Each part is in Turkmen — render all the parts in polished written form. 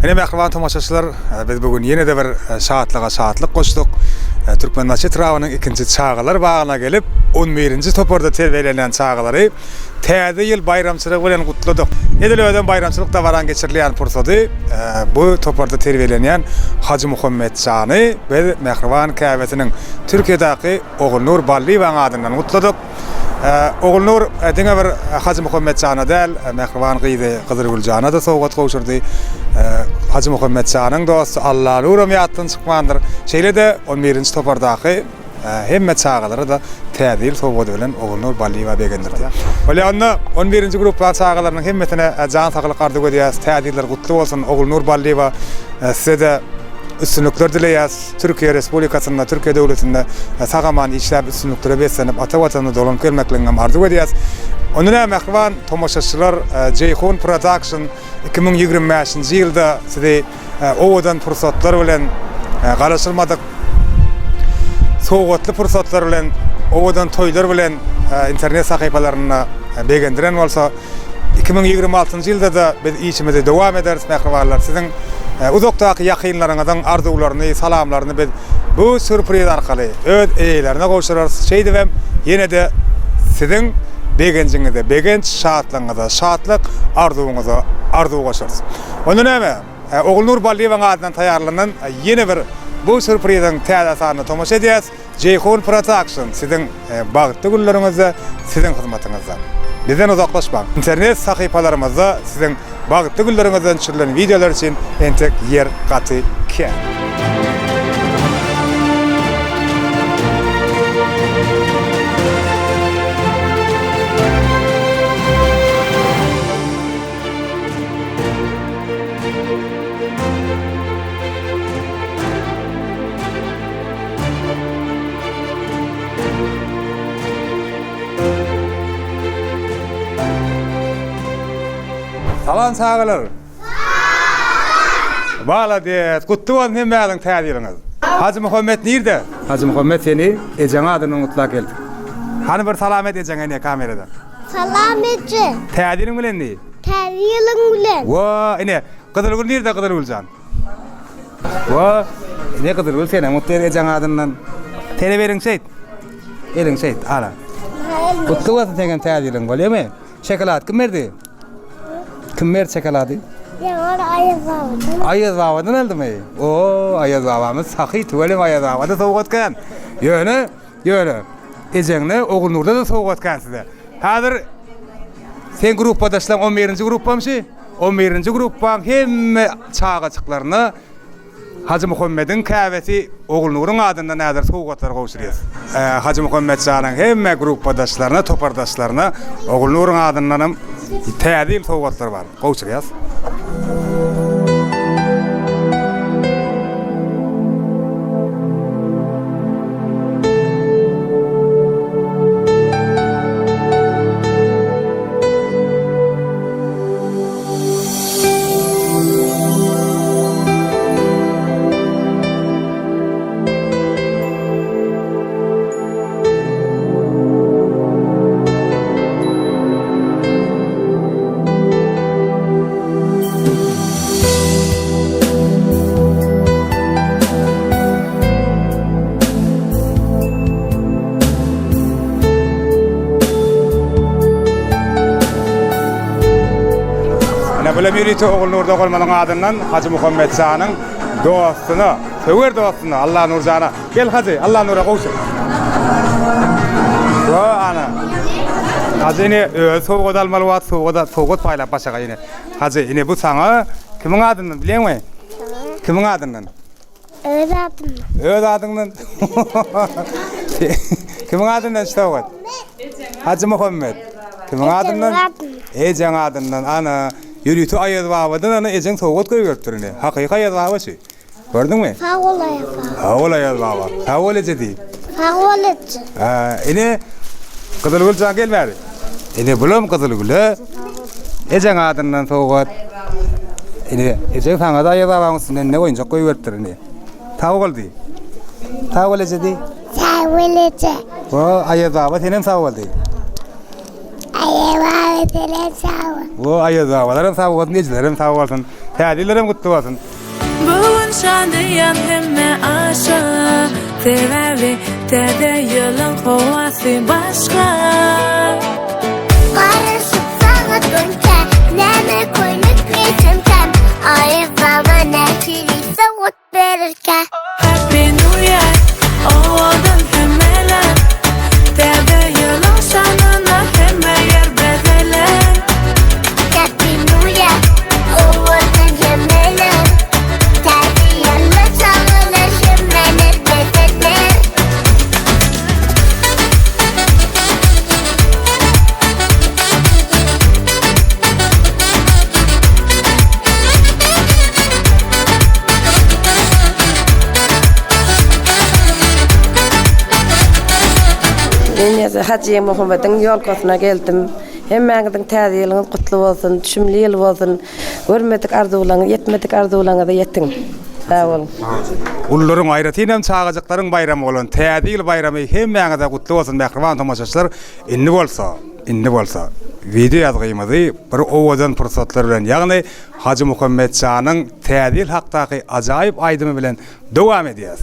Ine mähriban tomaşaçylar, biz bu gün ýene-de bir şatlyga şatlyk goşduk. Türkmenbaşy etrabynyň ikinji çagalar bagyna gelip, on birinji toparda terbiýelenýän çagalary Täze ýyl baýramçylygy bilen gutladyk. Edil özem baýramçylyk dabaraň geçirilýän pursady bu toparda terbiýelenýän Hajymuhammet jany biz mähriban käbesiniň Türkiýedäki Ogulnur Ballyýewaň adyndan gutladyk. Ogulnur diňe bir Hajymuhammet jana däl, mähriban gyzy Gyzylgül jana-da sowgat gowşurdy. Hajymuhammet janyň dosty Allanuram ýatdan çykmandyr. Şeýle-de on birinji topardaky Hemme çagalary-da Täze ýyl sowgady bilen Ogulnur Ballyýewa begendirdi. Bolýa onda on birinji grupdaky çagalarynyň hemmesine jan saglyk arzuw edýäs. Täze ýyllar gutly bolsun Ogulnur Ballyýewa size-de üstünlikler dileýäs. Türkiýe Respublikasynda, Türkiýe döwletinde sag-aman işläp üstünliklere beslenip ata Watanyna dolanyp gelmekligiňem arzuw edýäs. Onda näme mähriban tomaşaçylar Jeýhun Production 2025-nji ýylda sizi owadan pursatlar bilen, garaşylmadyk sowgatly pursatlar bilen, owadan toýlar bilen internet sahypalarynda begendiren bolsa, 2026-njy ýylda-da biz işimizi dowam ederis, mähribanlar. Siziň uzakdaky ýakynlaryňyzyň arzuwlaryny, salamlaryny biz bu sýurpriz arkaly öz eýelerine gowşurarys. Şeýdibem ýene-de siziň begenjiňize begenç, şatlygyňyza şatlyk, arzuwyňyza arzuw goşarys. Onda näme, Ogulnur Ballyýewaň adyndan taýýarlanan ýene bir bu sýurpriziň täze sanyna tomaşa edýäs. Jeýhun Production siziň bagtly günleriňizde siziň hyzmatyňyzda. Bizden uzaklaşmaň. Internet sahypalarymyzda siziň bagtly günleriňizden düşürilen wideolar üçin entek ýer gaty kän. Salam çagalar. Salam. Malades. Gutly bolsun hemmäňiziň täze ýylyňyz. Hajy Muhammet nirde? Hajy Muhammet seni ejeň adyndan gutlap geldik. Hany bir salam et ejeňe ine kamerada. Salam eje. Täze ýylyň bilen diý. Täze ýylyň bilen. Wa, ine, Gyzylgül nirde Gyzylgüljan? Wa, ine Gyzylgül senem gutlaýar ejeň adyndan. Senem eliň şeýt. Eliň şeýt, ala. Gutly bolsun seňem täze ýylyň, bolýamy? Şokolad kim berdi? Kim berdi şokolady? Ýaňar Aýaz babadan. Aýaz babadan aldymy? O, Aýaz babamyz sahy, tüweleme Aýaz babada sowgat kän. Ýöne Ýöne, ejeňde, Ogulnurda-da sowgat kän size. Häzir seň gruppadaşlaň on birinji gruppamyşy? On birinji gruppaň hemme çagajyklaryna Hajy Muhammediň käbesi Ogulnuryň adyndan häzir sowgatlar gowşurýas. Hajy Muhammet janyň hemme gruppadaşlaryna, topardaşlaryna Ogulnuryň adyndanam Täze ýyl sowgatlary bar. Gowşurýas. Ine bulam ýörite Ogulnur doganymyzyň adyndan Hajy Muhammet janyň dostuna, söwer dostuna Allanur jana Gel Hajy, Allanura gowşur. Wa ana. Hajy ine özi sowgat almaly wagt sowgat sowgat paýlap başaga ine. Hajy ine bu saňa kimiň adyndan bilýäňmi? Kimiň adyndan? Öz adymdan. Öz adyňdan. Kimiň adyndan şu sowgat? Hajy Muhammet. Kimiň adyndan? Ejeň adyndan. Ana, ýörite Aýaz babadan ana ejeň sowgat goýberipdir ine. Hakyky Aýaz baba şu. Gördüňmi? Sag bol Aýaz baba. Sag bol Aýaz baba. Sag bol eje diý. Sag bol eje. Ha, ine Gyzylgül jan gel bäri. Ine bulam Gyzylgüle. Ejeň adyndan sowgat. Ine ejeň saňa da Aýaz babaň üstünden ne oýunjak goýberipdir ine. Sag bol diý. Sag bol eje diý. Sag bol eje. O Aýaz baba senem sag bol diý. Aýaz baba senem sag bol. O Aýaz babalaram sag bolsun, ejelerem sag bolsun. Täze ýyllaram gutly bolsun. Bu gün şadyýan hemme aşa Sebäbi täze ýylyň howasy başga. Garaşyp sagat onça Näme köýnek geýsemkäm Aýaz baba nähili sowgat berirkä. Happy New Year owadan hemmeler Täze ýylyň şanyna hemme ýer bezeler. Happy New Year owadan hemmeler Täze ýylyň şanyna hemmeler bezeler. Men ýa-da Hajy Muhammediň ýolkasyna geldim. Hemmäňiziň täze ýylyňyz gutly bolsun, düşümli ýyl bolsun. Görmedik arzuwlaryňyz, ýetmedik arzuwlaryňyza ýetiň. Sag boluň. Ulularyň, aýratyn hem çagajyklaryň baýramy bolan Täze ýyl baýramy hemmäňize gutly bolsun mähriban tomaşaçylar. Indi bolsa, indi bolsa wideo ýazgymyzy bir owadan pursatlar bilen, ýagny Hajymuhammet janyň Täze ýyl hakdaky ajaýyp aýdymy bilen dowam edýäs.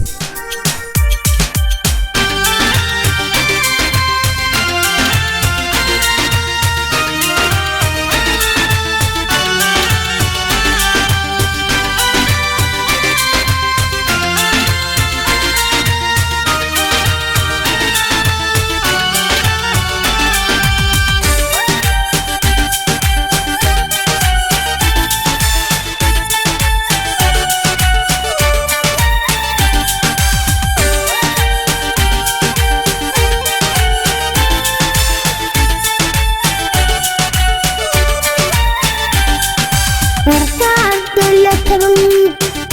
Berkarar döwletimiň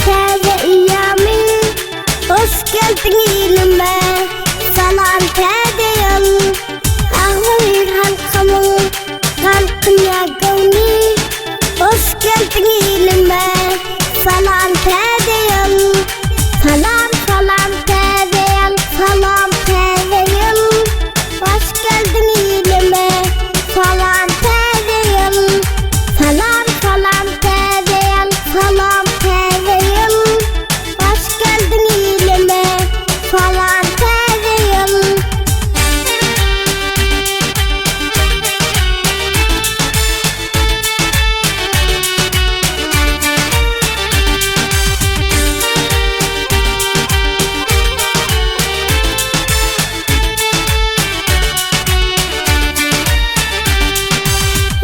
täze eýýamy, Hoş geldiň ilime, salam täze ýyl! Agzybir halkymyň galkynýar göwni, Hoş geldiň ilime, salam täze ýyl! Salam, salam täze ýyl, salam täze ýyl! Hoş geldiň ilime, salam täze ýyl! Salam, salam täze ýyl, salam täze ýyl! Hoş geldiň ilime, salam täze ýyl!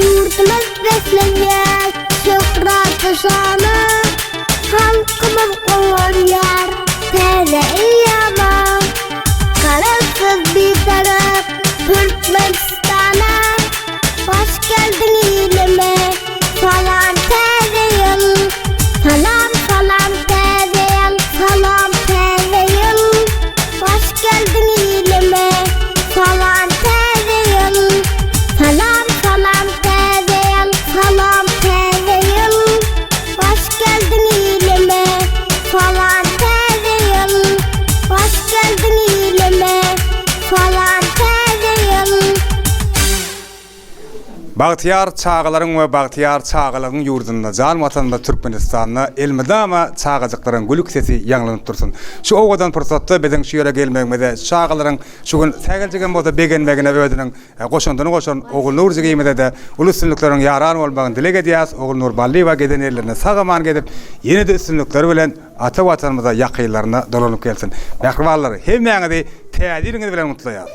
Ýurdumyz beslenýär şöhratly şana, Halkymyz guwanýar täze eýýama. Garaşsyz Bitarap Türkmenistana, Hoş geldiň ilime, salam täze ýyl! Salam, salam täze ýyl, salam täze ýyl! Hoş geldiň ilime, salam täze ýyl! Salam, salam täze ýyl, salam täze ýyl! Hoş geldiň ilime, salam täze ýyl! Hoş geldiň ilime, salam täze ýyl! Bagtyýar çagalaryň we bagtyýar çagalygyň ýurdunda, jan Watanymyz Türkmenistanda elmydama çagajyklaryň gülki sesi ýaňlanyp dursun. Şu owadan pursatda biziň şu ýere gelmegimize, şu çagalaryň şu gün säheljigem bolsa begenmegine özüniň goşandyny goşan Ogulnur jigimize-de uly üstünlikleriň ýaran bolmagyny dileg edýäris. Ogulnur Ballyýewa gezen ýerlerinde sag-aman gezip, ýene-de üstünlikler bilen ata Watanymyza, ýakynlaryna dolanyp gelsin. Mähribanlar, hemmäňizi Täze ýylyňyz bilen gutlaýas!